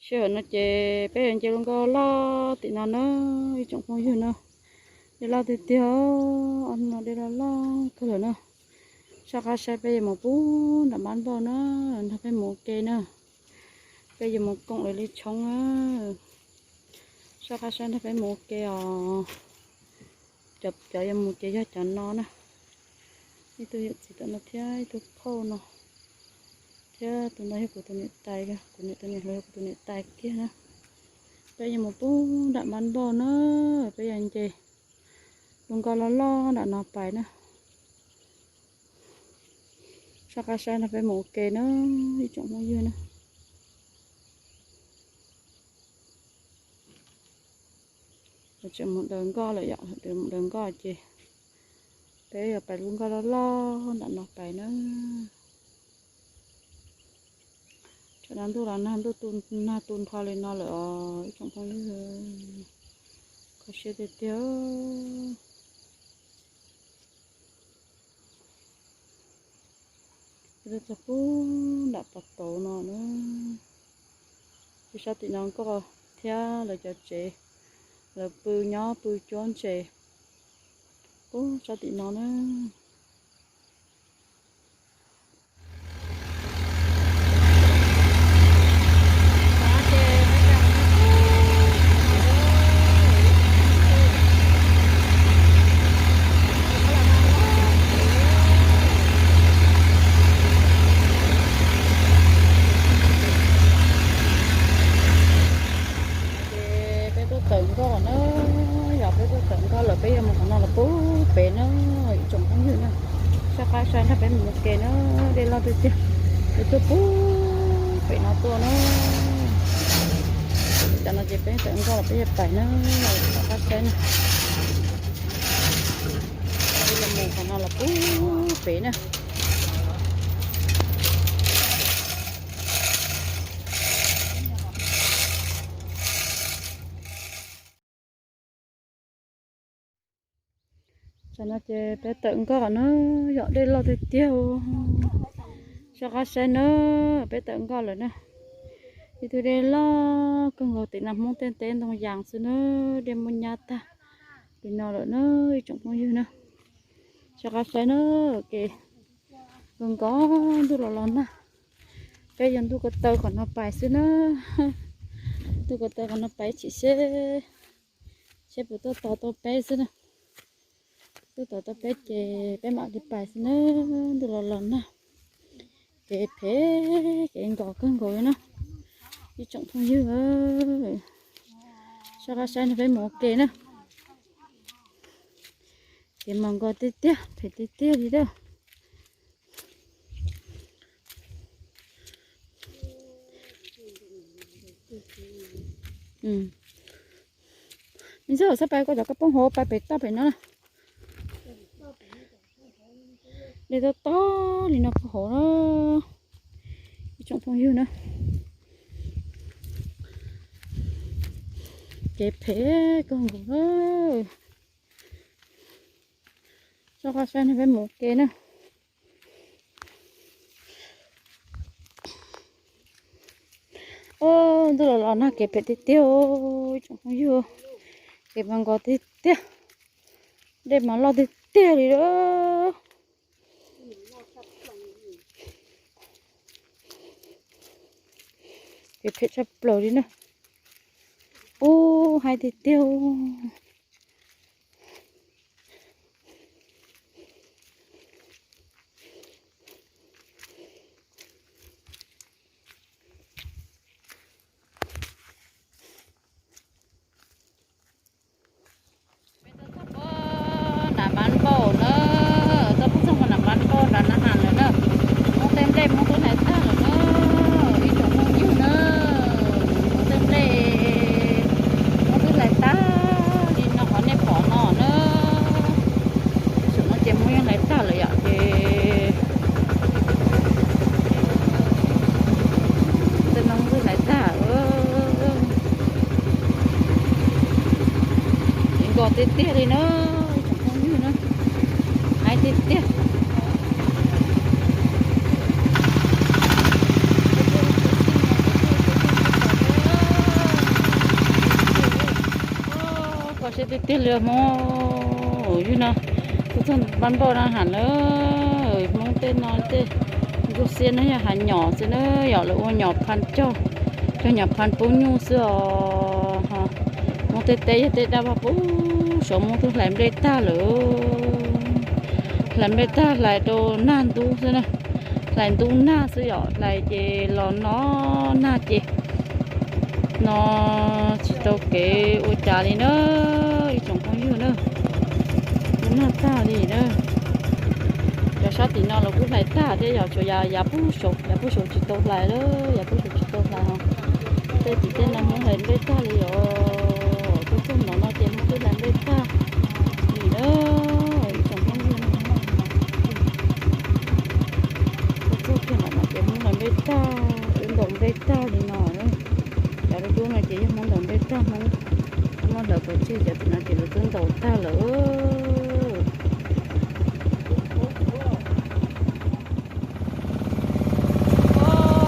Sij hawm no ces peb yuav nce lub nkoj loj tim no na, ib tsoom phooj ywg na. Dej loj tiag tiag, ob hnub no dej loj loj kawg lawm na. Soj qab saib peb yuav mus pub nram Mab Npauj na, nrog peb mus ua ke na. Peb yuav mus koom lawv li tshoob na. Soj qab saib nrog peb mus ua ke os. Cov, cov yuav mus ces yog cov no na. Ib tug yawm txiv tom no thiab ib tug phauj no. Thiab tus no yog kuv tus niam tais, kuv niam tus niam hluas yog kuv tus niam tais kiag na. Peb yuav mus pub nram Mab Npauj na, peb yuav nce lub nkoj loj loj nram no pais na. Soj qab saib nrog peb mus ua ke na, ib tsoom phooj ywg na. Tseem mus daws nkoj lawm yom, mus daws nkoj ces peb yuav pais lub nkoj loj loj nram no pais na. Tsam no ntuj los nag, ntuj tu, nag tu nrho li no lawm os ib tsoom phooj ywg. Kho siab tiag tiag. Peb tuaj txog pub nram Pov Tauv no na. Peb sab tim no nkoj thiab lawv cov tsev, lawv pw nyob pw cuab ntses pub sab tim no na. Ces peb tuaj tawm nkoj na, yog peb tuaj tawm nkoj lawm peb yuav mus qhov no los pub pem na, ib tsoom phooj ywg na. Soj qab saib nrog peb mus ua ke na, dej loj tiag tiag, peb tuaj pub pem no tuaj na. Tam no ces peb tawm nkoj los peb yuav pais na, soj qab saib na. Peb yuav mus qhov no los pub pem na. Tam no ces peb tawm nkoj na, yog dej loj tiag tiag. Soj qab saib na, peb tawm nkoj lawm na. Ib tug dej loj kawg nkaus, tim no Hmoob tej teb ntoo yas xwb na, dej muaj nyab tag li no lawm na, ib tsoom phooj ywg na. Soj qab saib na, kev nkaus nkaus ntuj los los nag. Peb yuav ntuj ko taw qhov no pais xwb na. Ntuj ko taw qhov no pais chim seb, seb puas tuaj tos tau peb xwb na. Tuaj tos tau peb ces peb mam li pais xwb na. Ntuj los los nag, kev phem, kev nkaus kawg nkaus li na, ib tsoom phooj ywg. Soj qab saib nrog peb mus ua ke na. Kev mas nkaus tiag tiag, phem tiag tiag li na. Me ntxawg, xab pais koj cov koj poob hauv, pais pem toj pem no na. Dej tob tob li no puag hauv na, ib tsoom phooj ywg na. Kev phem kawg nkaus na. Soj qab saib nrog peb mus ua ke na. Ntuj los los nag, kev phem tiag tiag, ib tsoom phooj ywg. Kev mas nkaus tiag tiag, dej mas loj tiag tiag li lawm. Kev phem tshaj plaws li na. Ub, haib tiag tiag. Nram Mab Npauj na, tuaj pub txog nram Mab Npauj nram na has lawm na. Muab tej nplej muab twb hlais tag lawm na, ib tsoom phooj ywg na. Muab tej nplej muab twb hlais tag li no qhov nej pom no na. Tam sim no ces muab yeej hlais tag lawm yom, ces tej no twb hlais tag. Kev nkaus tiag tiag li na, ib tsoom phooj ywg na, haib tiag tiag. Tiag tiag li Hmoob, yug no tuaj txog npaj npauj na has na, Hmoob tej no tej ntsuj xiab no yog hav nyom xwb na, yog lawv ua nyom pha cog, cog nyom pha pub nyuj xwb os. Hmoob tej teb yog tej dab vaj pub saud Hmoob twb hlais nplej tag lawm. Hlais nplej tag hlais rau nag ntub xwb na, hlais ntub nag xwb yom, hlais ces los no nag ces no tsis tau kev ua cas li na, ib tsoom phooj ywg na. Ua nag tag li na. Cov sab tim no los kuj hlais tag thiab yog tsuas yav puag saud, yav puag saud tsis tau hlais lawm, yav puag saud tsis tau hlais os. Tej tim tej no Hmoob hlais nplej tag li os. Tuaj txog nov no ces Hmoob twb hlais nplej tag li na, ib tsoom phooj ywg. Tuaj txog kiag nram no ces Hmoob hlais nplej tag, twb ntaus nplej tag li no. Cov dub dub no ces yog Hmoob ntaus nplej tag, Hmoob muab hlawv pov tseg, cov tim no ces lawv twb ntaus tag lawm.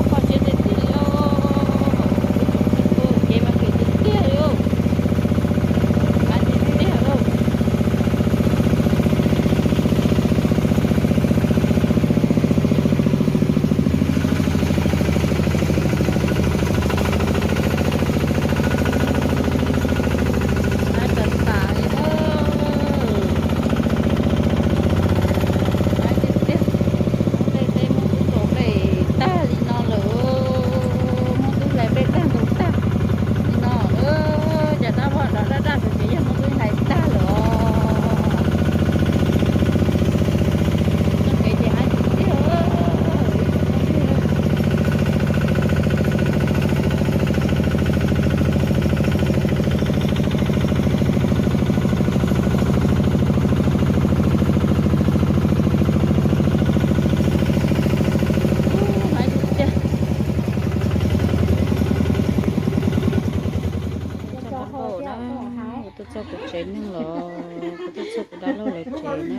Pom tsev tiag tiag li, ces mas tiag tiag li, mas tiag tiag li. Mas tas tas li na. Mas tiag tiag, Hmoob tej teb Hmoob twb ntaus nplej tag li no lawm, Hmoob twb hlais nplej tag ntaus tag li no. Cas dab vaj dab dab tus ces yog Hmoob twb hlais tag lawm os. Txoj kev ces hais tiag tiag. Hais tiag tiag. Kuv tuaj txog kuv tsev neeg los, kuv tuaj txog kuv dab laug lawv tsev na.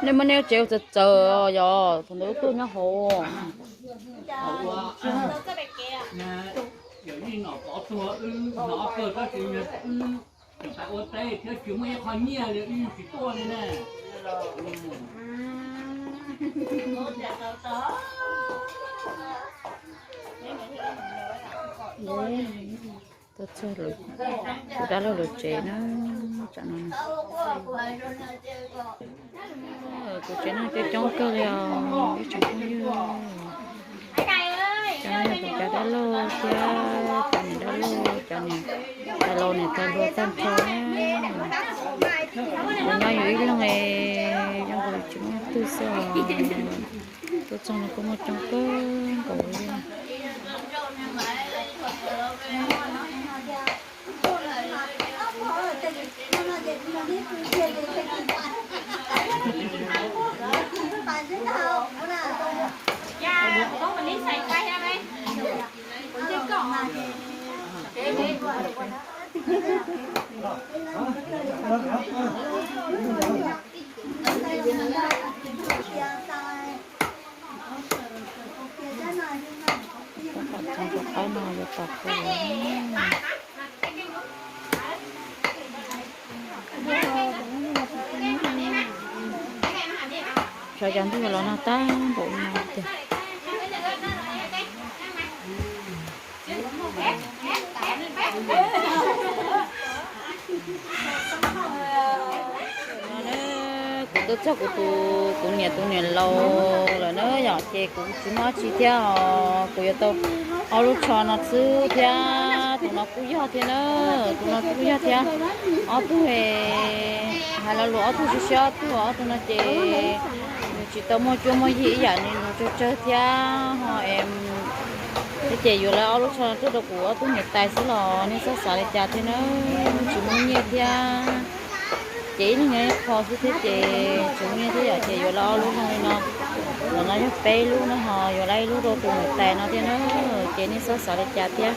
Nej muab nej tsev ua txawv txawv yog thaum ntawd wb tuaj nyob hauv. Tuaj txog kuv dab laug lawv tsev na, tsam no kuv tsev neeg coob coob kawg li os ib tsoom phooj ywg. Cov no yog kuv cov dab laug thiab cov niam dab laug, cov niam tais laus niam tais hluas tag nrho na. Kuv nyob yus ib leeg, zoo nkaus tsis muaj leej twg xwb os. Tuaj txog no kuj muaj coob kawg nkaus li. Tom tom tom qaib no yuav tom kawg. Xyov cov ntuj los nag tag npaum no tiag. Kuv tuaj txog kuv tus, kuv niam tus niam laus lawm na yom, ces kuv tsis muaj dab tsi thiab os, kuv yuav tau ob lub tsho no xwb thiab. Tus no kuj yog thiab na, tus no kuj yog thiab. Ob tug, hais lo lus ob tug siab siab ob tug, ob tug no ces nws tsis tau muaj cuab muaj yig ib yam li nws tsawg tsawg thiab ho es, thiab ces yuav lawv ob lub tsho no tuaj rau kuv ob tug niam tais xwb los nej txhob xav li cas thiab na, tsis muaj nyiaj thiab. Ces ib leeg nyob ib qho xwb thiab ces tsis muaj nyiaj thiab yom, ces yuav lawv ob lub zoo li no. Ntawm no yog peb lub no ho yuav lawv ib lub rau tus niam tais no thiab na. Ces nej txhob xav li cas thiab,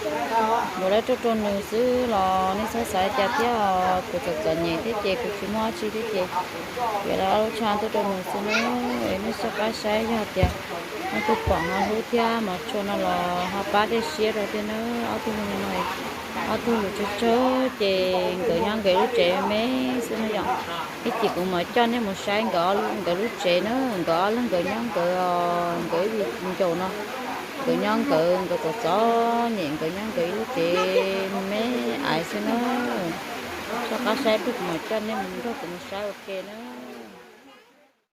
yuav lawv tuaj rau nws xwb los nej txhob xav li cas thiab. Kuv txom txom nyem thiab ces kuv tsis muaj dab tsi thiab ces yuav lawv ob lub tsha tuaj rau nws xwb na. Nej soj qab saib, yog tias leej twg pom ho hlub thiab mos tshua no los ho pab tej siab rau thiab na. Ob tug no, ob tug lus tsawg tsawg ces nkawd nyob nkawd lub tsev me xwb no yom. Ib chim kuv mam coj nej mus saib nkawd, nkawd lub tsev na. Nkawd ob leeg nkawd nyob nkawd, nkawd ib ncaus no, nkawd nyob nkawd, nkawd txom txom nyem, nkawd nyob nkawd ib lub tsev me me xwb na. Soj qab saib ib pliag kuv mam coj nej mus nrog kuv mus saib ua ke na.